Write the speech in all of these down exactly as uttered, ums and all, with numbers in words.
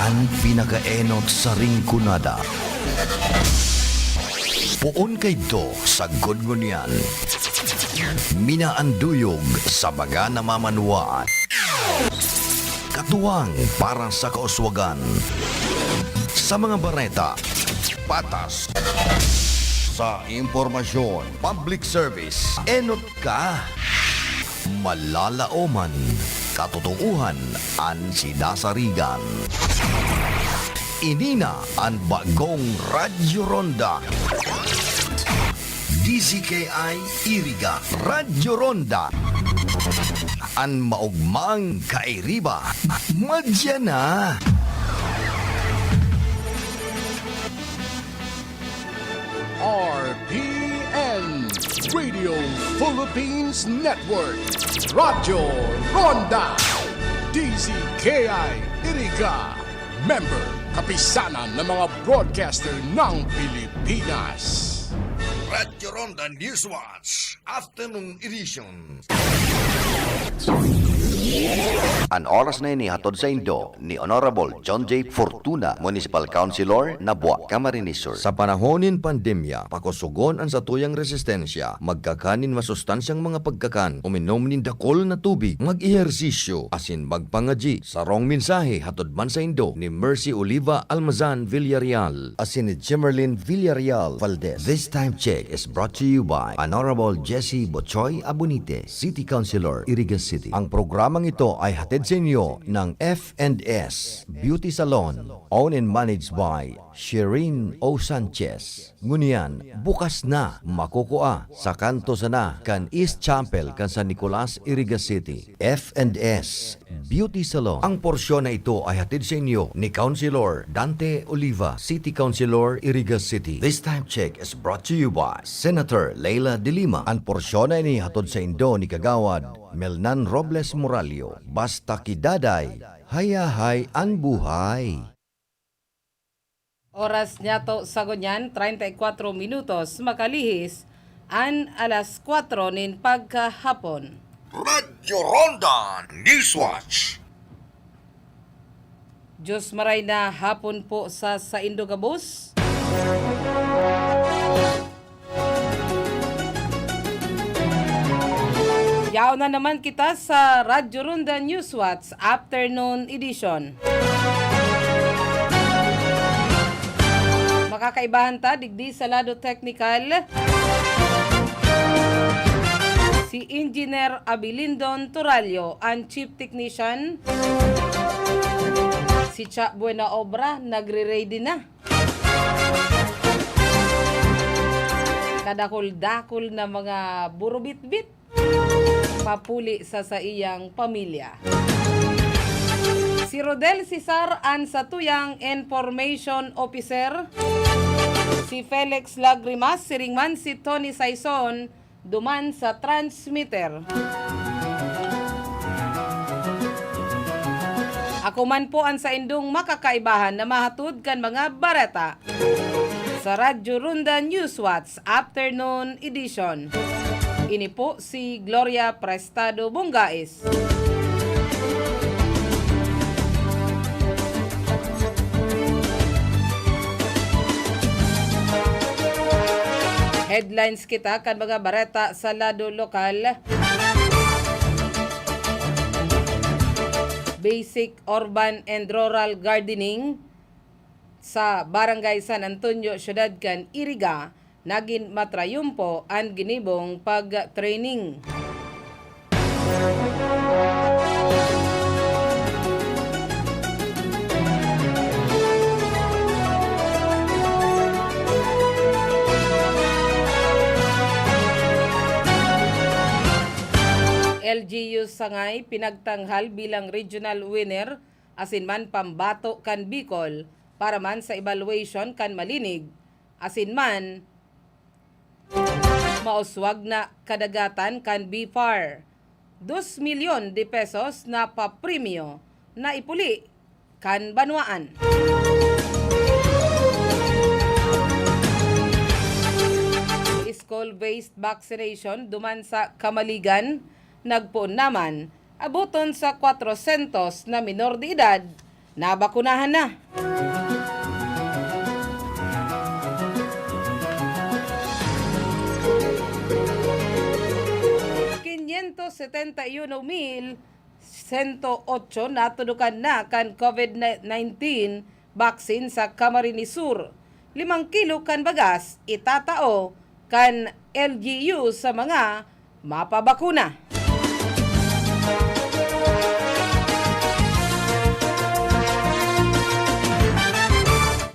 An pinakaenot sa Rinconada. Poon kaidto sagkod ngunyan. Minaanduyog sa mga namamanwaan. Katuwang para sa kauswagan. Sa mga bareta, patas. Sa impormasyon, public service, enot ka. Malalaoman, katotoohan an sinasarigan. Ini na an bagong Radyo Ronda. D Z K I Iriga, Radyo Ronda. An maugmang kairiba, madya na. R P N, Radio Philippines Network, Radyo Ronda, D Z K I Iriga, member, Kapisanan ng mga Broadcaster ng Pilipinas. Radyo Ronda Newswatch, Afternoon Edition. An oras na ini hatod saindo ni Honorable John J Fortuna, Municipal Councilor, Nabua, Camarines Sur. Sa panahon nin pandemya, pakosogon an satuyang resistensya, magkakan nin masustansyang mga pagkakan, uminom nin dakul na tubig, mag-ehersisyo, asin magpangadyi. Sarong mensahe hatod man saindo ni Mercy Oliva Almazan Villarreal asin ni Jemerlyn Villarreal Valdez. This time check is brought to you by Honorable Jesse Bochoy Abunite, City Councilor, Iriga City. Ang programang ito ay hatid sa inyo ng F and S Beauty Salon, owned and managed by Shireen O Sanchez. Ngunyan, bukas na, makukua sa kanto sana kan East Chapel kan San Nicolas, Iriga City. F and S Beauty Salon. Ang porsyon na ito ay hatid sa inyo ni Councilor Dante Oliva, City Councilor, Iriga City. This time check is brought to you by Senator Leila de Lima. An porsyon na ini hatod saindo ni Kagawad Melnan Robles Morallo. Basta ki Daday, hayahay an buhay. Oras niyato sa ngunyan, treinta y cuatro minutos, makalihis an alas kwatro nin pagkahapon. Radyo Ronda Newswatch. Diyos maray na hapon po sa saindo gabos. Yaon na naman kita sa Radyo Ronda Newswatch Afternoon Edition. Makakaibahan ta digdi sa lado teknikal, si Engineer Abilindon Torallo, an Chief Technician. Si Cha Buena Obra, nagre-ready na. Kadakul-dakul na mga burubitbit papuli sa saiyang pamilya. Si Rodel Cesar an satuyang information officer. Si Felix Lagrimas, siring man si Tony Saison, duman sa transmitter. Ako man po an saindong makakaibahan na mahatod kan mga bareta sa Radyo Ronda Newswatch Afternoon Edition. Ini po si Gloria Prestado Bongais. Headlines kita kan mga bareta sa lado lokal. Basic Urban and Rural Gardening sa Barangay San Antonio, Siyudad kan Iriga, nagin matrayumpo an ginibong pag-training. L G U Sangay pinagtanghal bilang regional winner asin man pambato kan Bicol para man sa evaluation kan malinig asin man mauswag na kadagatan kan BFAR. Dos milyon de pesos na papremyo na ipuli kan banwaan. School-based vaccination duman sa Kamaligan, nagpoon naman, aboton sa kwatrosyentos na minor de edad nabakunahan na. Quinientos setenta y uno mil sento otso natudukan na kan COVID nineteen vaccine sa Camarines Sur. Limang kilo kan bagas itatao kan L G U sa mga mapabakuna.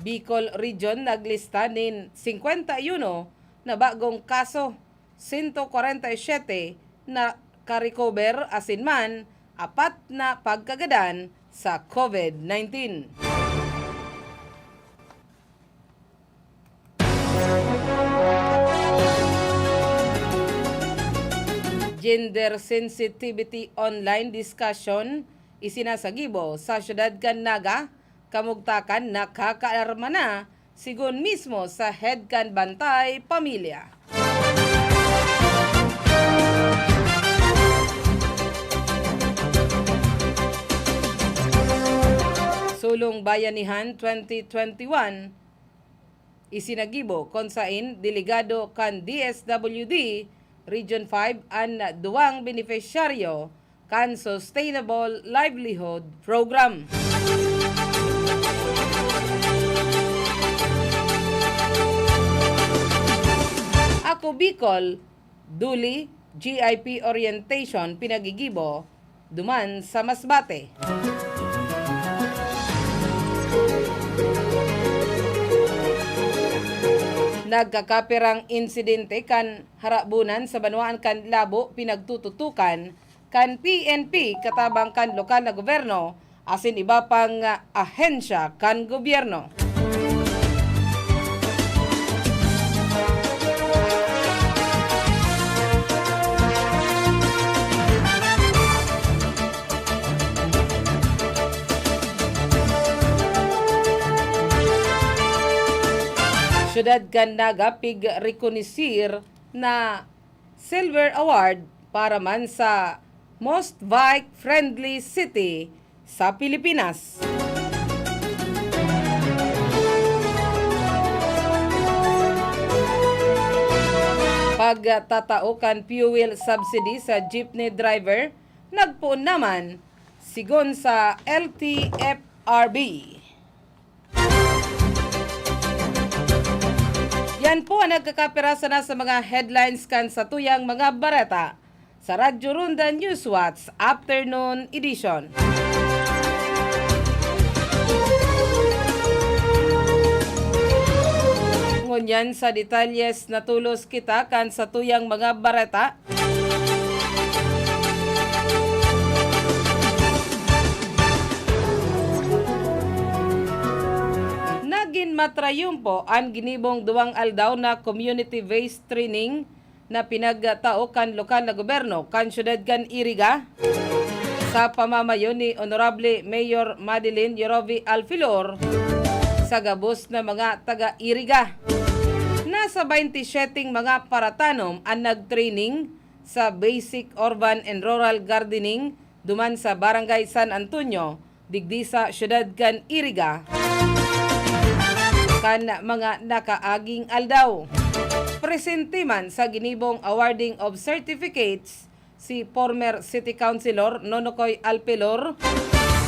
Bicol Region naglista nin singkwenta y uno na bagong kaso, sento kwarenta y siyete na ka-recover asin man apat na pagkagadan sa COVID nineteen. Gender sensitivity online discussion isinasagibo sa siyudad kan Naga, kamugtakan nakakaalarma na, sigon mismo sa head kan Bantay Pamilya. Sulong Bayanihan twenty twenty-one, isinagibo, kun sain delegado kan D S W D Region five an duwang benepisyaryo kan Sustainable Livelihood Program. Ako Bicol, Duli, G I P orientation pinagigibo duman sa Masbate. Nagkakapirang insidente kan harabunan sa banwaan kan Labo pinagtututukan kan P N P katabang kan lokal na gobyerno asin iba pang, ah, ahensya kan gobyerno. Siyudad kan Naga pig-rekonisir na Silver Award para man sa Most Bike Friendly City sa Pilipinas. Pagtatao kan fuel subsidy sa jeepney driver, nagpoon naman, sigon sa L T F R B. Yan po ang nagkakapirasa na sa mga headlines kan satuyang mga bareta sa Radyo Ronda Newswatch Afternoon Edition. Ngunyan sa detalyes, natulos kita kan satuyang mga bareta. Nagin matrayumpo an ginibong duwang aldaw na community-based training na pinagtao kan lokal na gobyerno kan siyudad kan Iriga, sa pamamayo ni Honorable Mayor Madeline Yorovi Alfilor, sa gabos na mga taga-Iriga. Nasa baynte syeteng mga paratanom an nag-training sa Basic Urban and Rural Gardening duman sa Barangay San Antonio, digdi sa siyudad kan Iriga, kan mga nakaaging aldaw. Presente man sa ginibong awarding of certificates si former City Councilor Nonocoy Alpelor,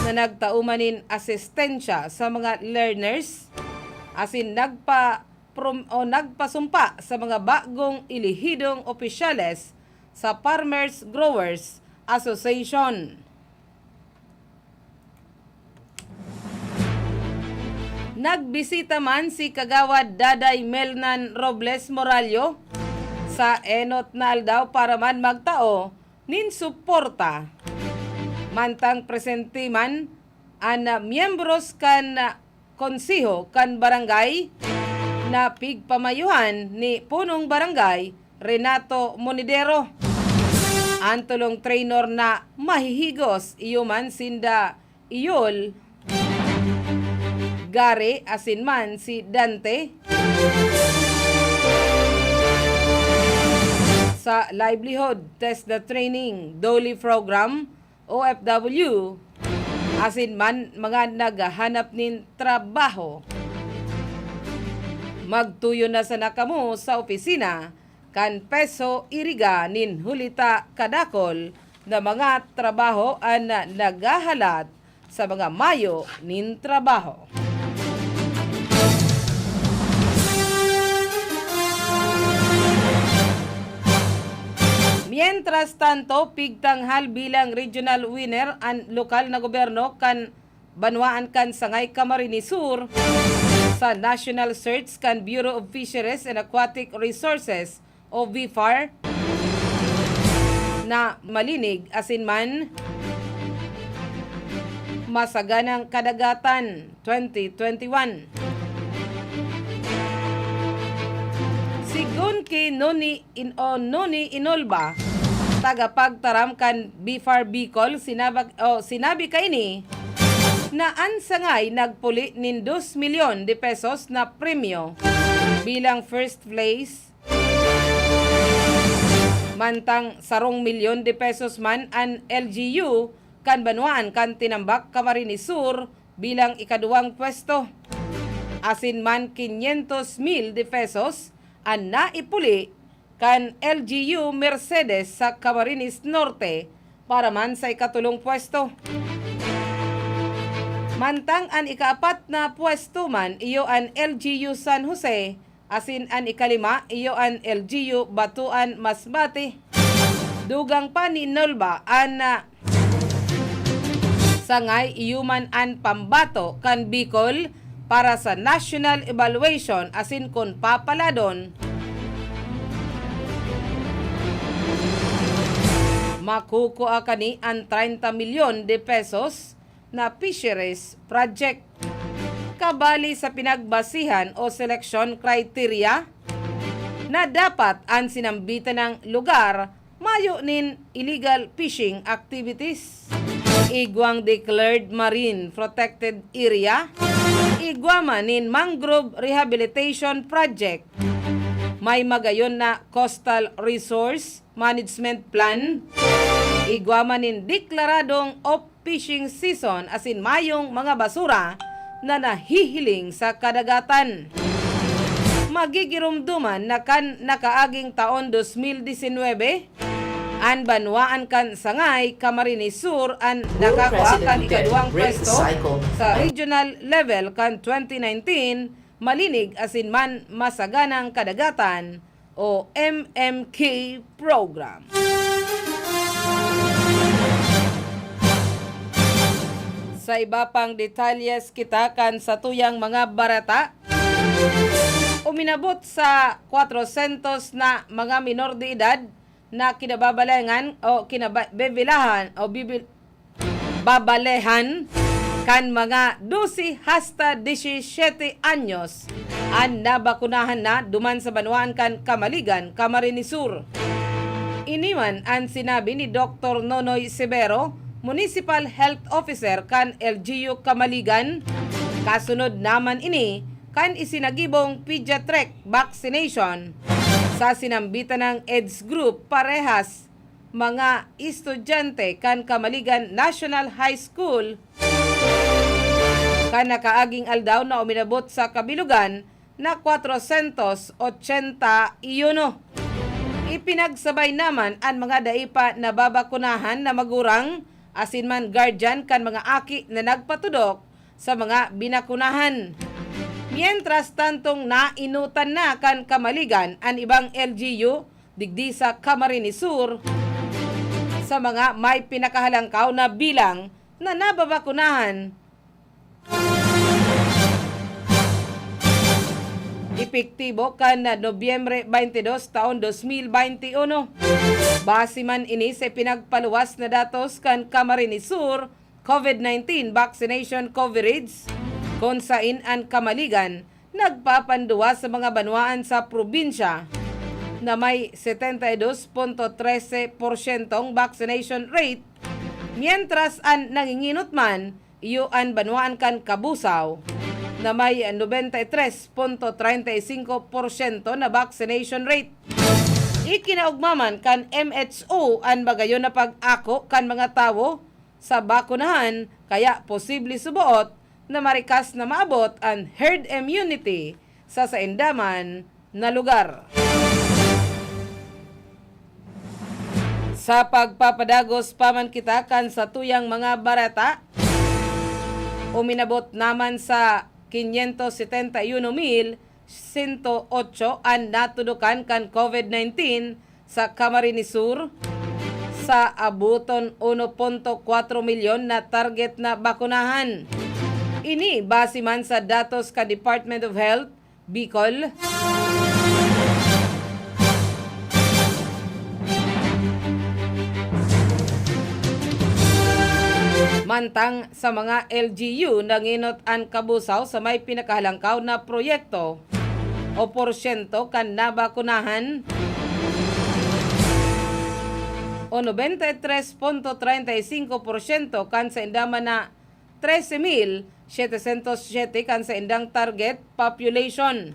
na nagtao man nin asistensya sa mga learners asin nagpa-, prom-, o nagpasumpa sa mga bagong elehidong opisyales sa Farmers Growers Association. Nagbisita man si Kagawad Daday Melnan Robles Morallo sa enot na aldaw para man magtao nin suporta. Mantang presente man an miyembros kan Konseho kan Barangay na pigpamayuhan ni Punong Barangay Renato Monedero. An tolong trainer na mahihigos iyo man sinda Iyol, Gary asin man si Dante. Sa livelihood, test the training, DOLE program, O F W, asin man mga naghahanap nin trabaho. Magtuyo na sana kamo sa opisina kan PESO Iriga nin huli ta kadakol na mga trabaho an naghahalat sa mga mayo nin trabaho. Mientras tanto, pigtanghal bilang regional winner an lokal na gobyerno kan banwaan kan Sangay, Camarines Sur sa National Search kan Bureau of Fisheries and Aquatic Resources o BFAR na malinig asin man masaganang kadagatan twenty twenty-one. Sigon ki Noni in o Noni Inolba, tagapagtaram kan BFAR Bicol, sinabag o sinabi kaini na an Sangay nagpuli nin dos milyon de pesos na premyo bilang first place, mantang sarong milyon de pesos man an L G U kan banwaan kan Tinambac, Camarines Sur bilang ikaduwang pwesto. Asin man quinientos mil de pesos an naipuli kan L G U Mercedes sa Camarines Norte para man sa ikatulong pwesto. Mantang an ikaapat na pwesto man iyo an L G U San Jose, asin an ikalima iyo an L G U Batuan Masbate. Dugang pa ni Nolba an, ah, Sangay iyo man an pambato kan Bicol para sa national evaluation asin kun papaladon, makukua kani an treinta milyon de pesos na fisheries project. Kabali sa pinagbasihan o selection criteria na dapat an sinambitan na lugar mayo nin illegal fishing activities. Igwang declared marine protected area, igwa man nin mangrove rehabilitation project, may magayon na coastal resource management plan, igwa man nin deklaradong off fishing season asin mayong mga basura na nahihiling sa kadagatan. Magigiromdoman na kan nakaaging taon dos mil disinwebe, an banwaan kan Sangay, Camarines Sur an nakakua kan ikaduwang pwesto sa regional level kan twenty nineteen Malinig asin man Masaganang Kadagatan o M M K program. Sa iba pang detalyes kita kan satuyang mga bareta, uminabot sa kwatrosyentos na mga minor de edad na kinababalehan o kinaba-, bebelahan o bibil-, babalehan kan mga dose hasta disisiyete anyos an nabakunahan na duman sa banwaan kan Camaligan, Camarines Sur. Ini man an sinabi ni Doktor Nonoy Severo, Municipal Health Officer kan L G U Camaligan. Kasunod naman ini kan isinagibong pediatric vaccination sa sinambitan ng age group parehas mga estudyante kan Camaligan National High School kan nakaaging aldaw na uminabot sa kabilugan na kwatrosyentos otsenta y uno. Ipinagsabay naman an mga dai pa nababakunahan na magurang asin man guardian kan mga aki na nagpatudok sa mga binakunahan. Mientras tantong nainutan na kan Camaligan an ibang L G U digdi sa Camarines Sur sa mga may pinakahalangkaw na bilang na nababakunahan. Epektibo kan Nobyembre twenty-two taon dos mil twenty-one. Base man ini sa pinagpaluwas na datos kan Camarines Sur COVID nineteen vaccination coverage, kun sain an Camaligan nagpapanduwa sa mga banwaan sa probinsya na may setenta y dos punto trese porsyentong vaccination rate, mientras an nanginginot man iyo an banwaan kan Cabusao na may nobenta y tres punto treinta y cinco porsyento na vaccination rate. Ikinaogma man kan M H O an magayon na pag-ako kan mga tawo sa bakunahan, kaya posible suboot na marikas na maabot an herd immunity sa sainda man na lugar. Sa pagpapadagos pa man kita kan satuyang mga bareta, uminabot naman sa quinientos setenta y uno mil sento otso an natudukan kan COVID nineteen sa Camarines Sur, sa abuton uno punto kwatro milyon na target na bakunahan. Ini base man sa datos kan Department of Health, Bicol. Mantang sa mga L G U, nangenot an kabusaw sa may pinakahalangkaw na proyekto o porsyento kan nabakunahan, o nobenta y tres punto treinta y cinco porsyento kan sainda man na trese mil setecientos siete kan saindang target population.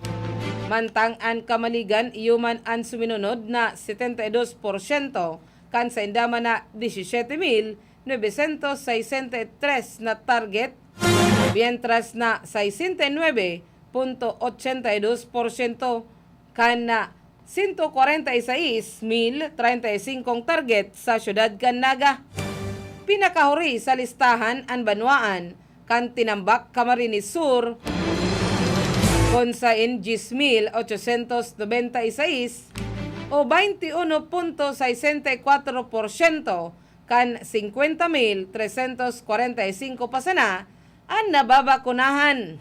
Mantang an Kamaligan iyo man an suminunod na setenta y dos porsyento kan sainda man na disisiete mil nobesientos sesenta y tres na target, mientras na sesenta y nuebe punto ochenta y dos porsyento kan na sento kwarenta y sais mil treinta y singkong target sa siyudad kan Naga. Pinakahuri sa listahan an banwaan kan Tinambac, Camarines Sur, kun sain dyes mil ochocientos nobenta y sais o bainti uno punto sesenta y kwatro porsyento kan singkwenta mil tresentos kwarenta y singko pa sana an nababakunahan.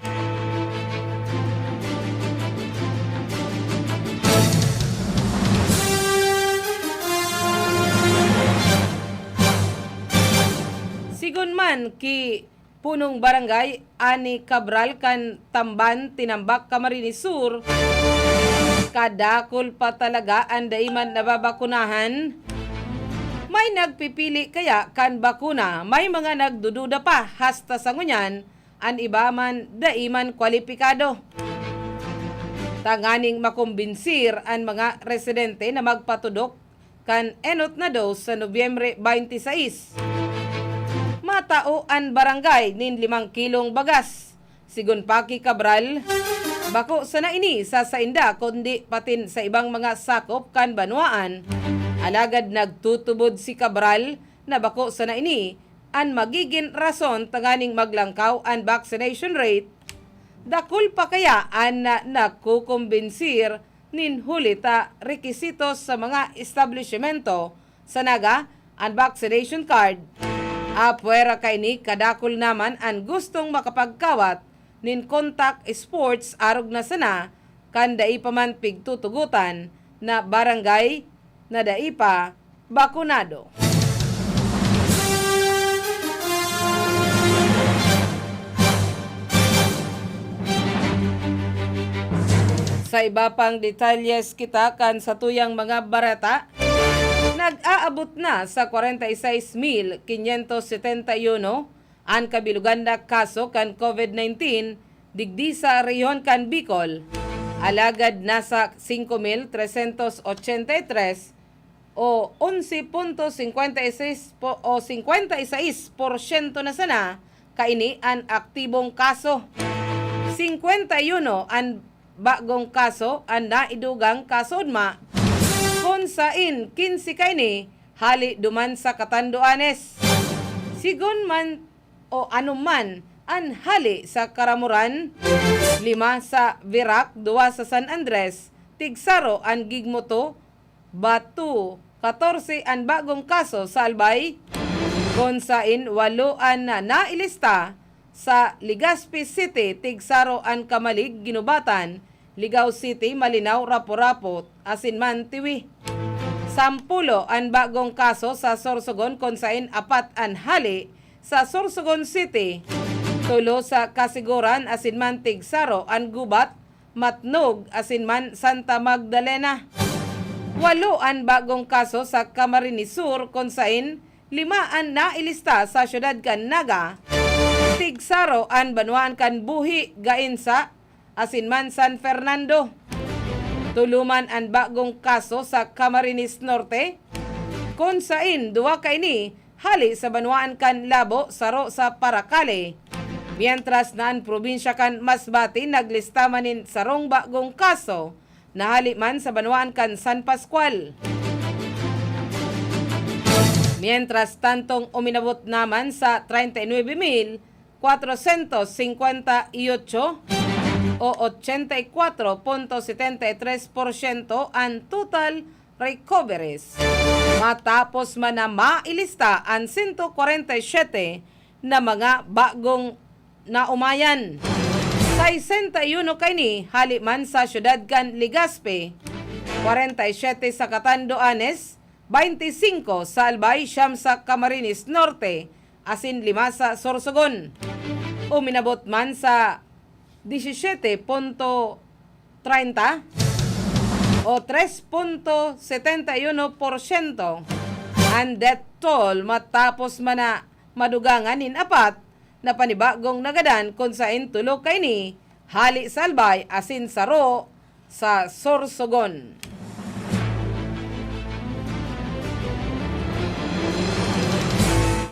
Sigon man ki Punong Barangay Ani Cabral kan Tamban, Tinambac, Camarines Sur, kadakul pa talaga an dai man nababakunahan. May nagpipili kaya kan bakuna, may mga nagdududa pa, hasta sa ngunyan, an iba man dai man kwalipikado. Tanganing makombinsir an mga residente na magpatudok kan enot na dos sa Nobyembre twenty-six, matao an barangay nin limang kilong bagas. Sigon pa ki Cabral, bako sana ini sa sainda, kundi patin sa ibang mga sakop kan banwaan. Alagad nagtutubod si Cabral na bako sana ini an magigin rason tanganing maglangkaw an vaccination rate. Dakul pa kaya an na-, nakukumbinsir nin huli ta rekisitos sa mga establisimento sa Naga an vaccination card. Apwera kaini, kadakul naman an gustong makapagkawat nin contact sports arog na sana kan dai pa man pigtutugotan na barangay na dai pa bakunado. Sa iba pang detalyes kita kan satuyang mga bareta, nag-aabot na sa kwarenta y seis mil quinientos setenta y uno an kabilugan na kaso kan COVID nineteen digdi sa rehiyon kan Bicol, alagad nasa singko mil tresentos ochenta y tres o onse punto singkwenta y seis po-, o singkwenta y seis porsyento na sana kaini an aktibong kaso. Singkwenta y uno an bagong kaso an naidugang kasoodma, kun sain kinse kaini hale duman sa Catanduanes. Sigon man o anuman an hale sa Caramoran, lima sa Virac, duwa sa San Andres, tigsaro an Gigmoto, Bato, katorse an bagong kaso sa Albay, kun sain walo an na nailista sa Legazpi City, tigsaro an Camalig, Guinobatan, Ligao City, Malinao, Rapu-Rapu, asin man Tiwi. Sampulo an bagong kaso sa Sorsogon, kun sain apat an hale sa Sorsogon City, tulo sa Casiguran, asin man tigsaro an Gubat, Matnog, asin man Santa Magdalena. Walo an bagong kaso sa Camarines Sur, kun sain lima an nailista sa siyudad kan Naga, tigsaro an banwaan kan Buhi, Gainsa, asin man San Fernando. Tulo man an bagong kaso sa Camarines Norte, kun sain duwa kaini hali sa banwaan kan Labo, saro sa Paracale. Mientras na an probinsya kan Masbate naglista man nin sarong bagong kaso na hali man sa banwaan kan San Pascual. Mientras tantong uminabot naman sa treinta y nueve mil cuatrocientos cincuenta y ocho o ochenta y cuatro punto setenta y tres porsyento an total recoveries. Matapos man na mailista an sento kwarenta y siyete na mga bagong naumayan. Sesenta y uno kaini hali man sa siyudad kan Legazpi, kwarenta y siyete sa Catanduanes, baynte singko sa Albay, siyam sa Camarines Norte, asin lima sa Sorsogon. Uminabot man sa disisyete punto treinta o tres punto setenta y uno porsyento an death toll matapos man na madugangan nin apat na panibagong nagadan, kun saen tulo kaini hali sa Albay asin saro sa Sorsogon.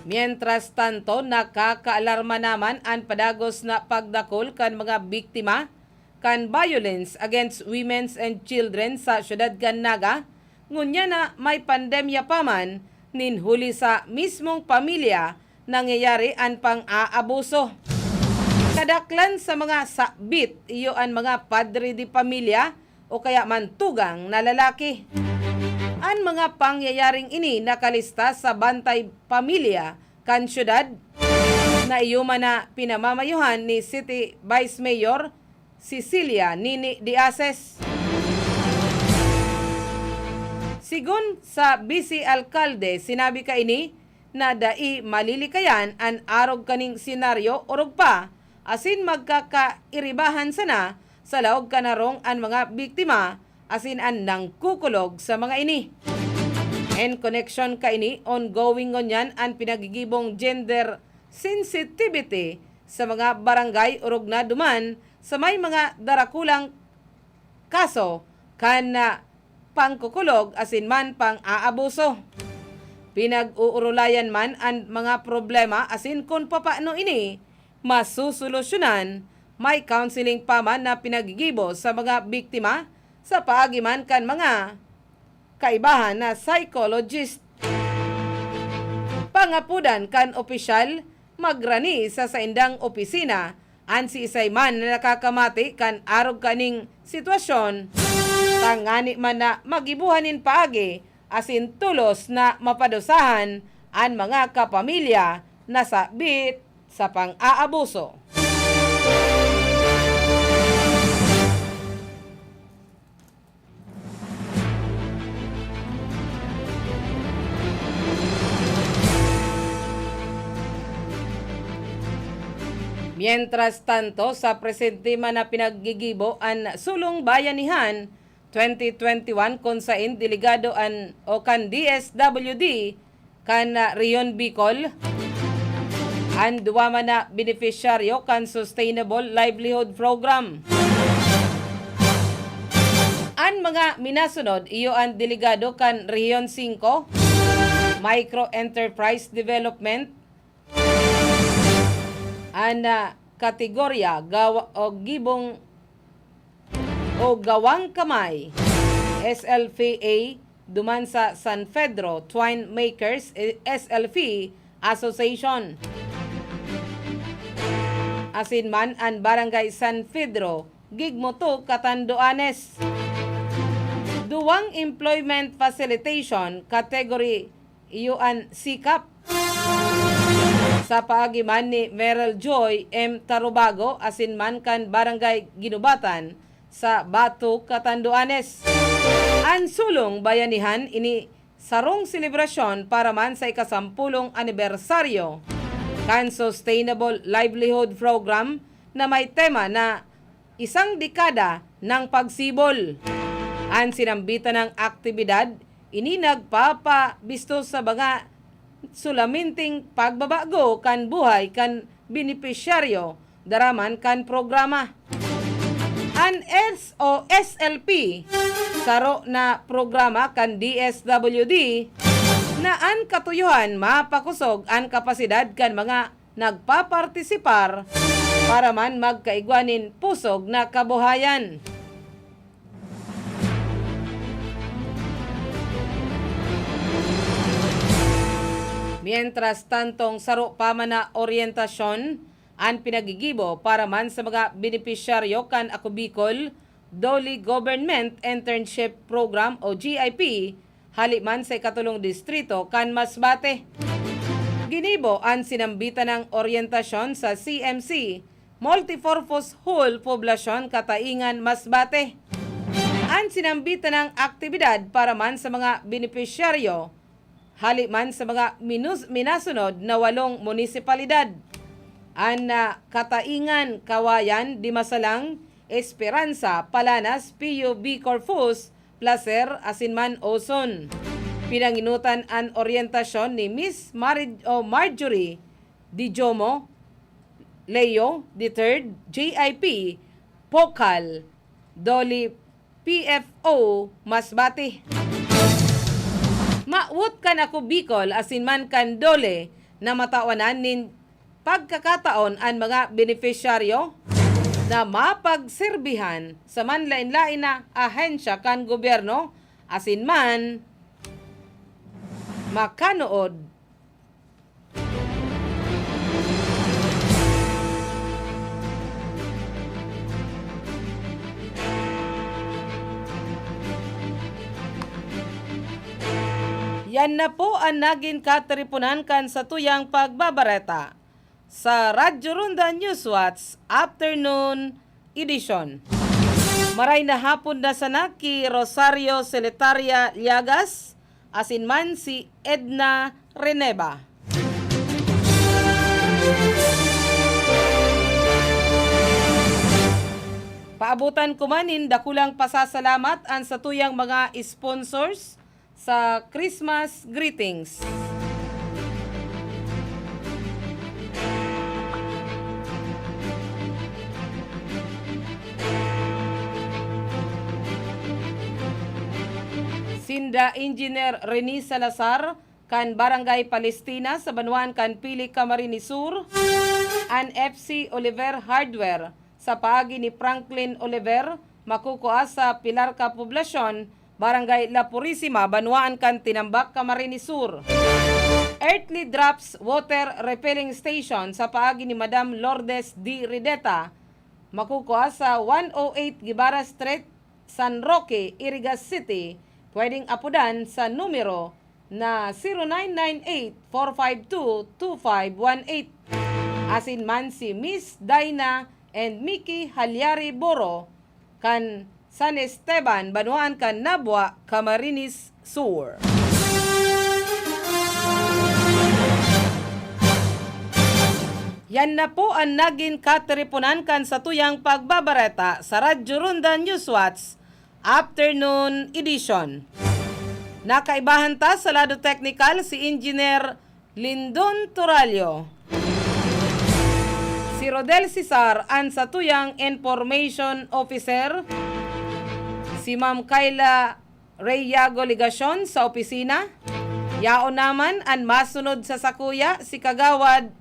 Mientras tanto, nakakaalarma naman an padagos na pagdakul kan mga biktima kan violence against women and children sa siyudad kan Naga, ngunyan na may pandemya pa man nin huli sa mismong pamilya nangyayari an pang-aabuso. Kadaklan sa mga sabit, iyo an mga padre de pamilya o kaya man tugang na lalaki. An mga pangyayaring ini nakalista sa Bantay Pamilya kan siyudad, na iyo man na pinamamayohan ni City Vice Mayor Cecilia Nini de Aces. Sigon sa Vice Alkalde, sinabi kaini na dai malilikayan an arog kaning senaryo, orog pa, asin magkakairibahan sana sa laog kan harong an mga biktima asin an nangkukulog sa mga ini. En koneksyon kaini, ongoing ngunyan an pinagigibong gender sensitivity sa mga barangay orog na duman sa may mga darakulang kaso kan, ah, pangkukulog asin man pang-aabuso. Pinag-uurulayan man an mga problema asin kun papaano ini masosolusyonan, may counseling pa man na pinagigibo sa mga biktima sa paagi man kan mga kaibahan na psychologist. Pangapodan kan opisyal, magrani sa saindang opisina an siisay man na nakakamati kan arog kaning sitwasyon, tangani man na magibohan nin paagi asin tolos na mapadusahan an mga kapamilya na sabit sa pang-aabuso. Mientras tanto, sa presente man na pinaggigibo an Sulong Bayanihan twenty twenty-one, kun saen delegado an, o kan D S W D kan, ah, Rehiyon Bicol, an duwa man na benepisyaryo kan Sustainable Livelihood Program. An mga minasunod, iyo an delegado kan Rehiyon singko, Micro Enterprise Development, an, ah, kategorya gawa o gibong o gawang kamay, S L P A, duman sa San Pedro Twine Makers, eh, S L P Association. Asin man an Barangay San Pedro, Gigmoto, Catanduanes. Duwang employment facilitation category iyo an sikap. Sa paagi man ni Meryl Joy M Tarubago asin man kan Barangay Ginubatan sa Bato, Catanduanes. An Sulong Bayanihan ini sarong selebrasyon para man sa ikasampolong anibersaryo kan Sustainable Livelihood Program na may tema na isang dekada ng pagsibol. An sinambitan ng aktibidad ini nagpapabisto sa mga sulaminting pagbabago kan buhay kan benepisyaryo daraman kan programa. An S O S L P, saro na programa kan D S W D na an katuyohan mapakosog an kapasidad kan mga nagpapartisipar para man magkaigwa nin pusog na kabuhayan. Mientras tantong saro pa man na oryentasyon an pinagigibo para man sa mga benepisyaryo kan Ako Bicol, DOLE Government Internship Program o G I P, hali man sa ikatulong distrito kan Masbate. Ginibo an sinambitan ng oryentasyon sa C M C, Multipurpose Hall, Poblacion, Cataingan, Masbate. An sinambitan ng aktibidad para man sa mga benepisyaryo, hali man sa mga minus-, minasunod na walong munisipalidad. An, ah, Cataingan, Cauayan, Dimasalang, Esperanza, Palanas, Pio, Bicor, Fus, Placer, asin man Oson. Pinanginutan an oryentasyon ni Miss Marid-, o Marjorie Di Jomo, Leo the third, J I P, Pokal, DOLE P F O, Masbate. Mawot kan Ako Bicol asin man kan DOLE na matawanan nin pagkakataon an mga benepisyaryo na mapagserbihan sa manlaen-laen na ahensya kan gobyerno asin man makanood. Yan na po an nagin katiriponan kan satuyang pagbabareta sa Radyo Ronda Newswatch Afternoon Edition. Maray na hapon na sana ki Rosario Solitaria Llagas asin man si Edna Reneva. Paabotan ko man nin dakulang pasasalamat an satuyang mga sponsors sa Christmas greetings. Sinda Engineer Rene Salazar, kan Barangay Palestina sa banwaan kan Pili, Camarines Sur, an F C Oliver Hardware sa paagi ni Franklin Oliver, makukua sa Pilarca Poblacion, Barangay La Purisima, banwaan kan Tinambac, Camarines Sur. Earthly Drops Water Refilling Station sa paagi ni Madam Lourdes D. Rideta, makukua sa one oh eight Guevara Street, San Roque, Iriga City, pwedeng apodan sa numero na zero nine nine eight, four five two, two five one eight. Asin man si Miss Dina and Mickey Halyari Boro kan San Esteban, banwaan kan Nabua, Camarines Sur. Yan na po an nagin katiriponan kan satuyang pagbabareta sa Radyo Ronda Newswatch Afternoon Edition. Nakaibahan ta sa lado teknikal si Engineer Lindon Turalio. Si Rodel Cesar an satuyang Information Officer. Si Ma'am Kayla Rey Yago Legacion sa opisina. Yaon naman an masunod sa sakuya, si Kagawad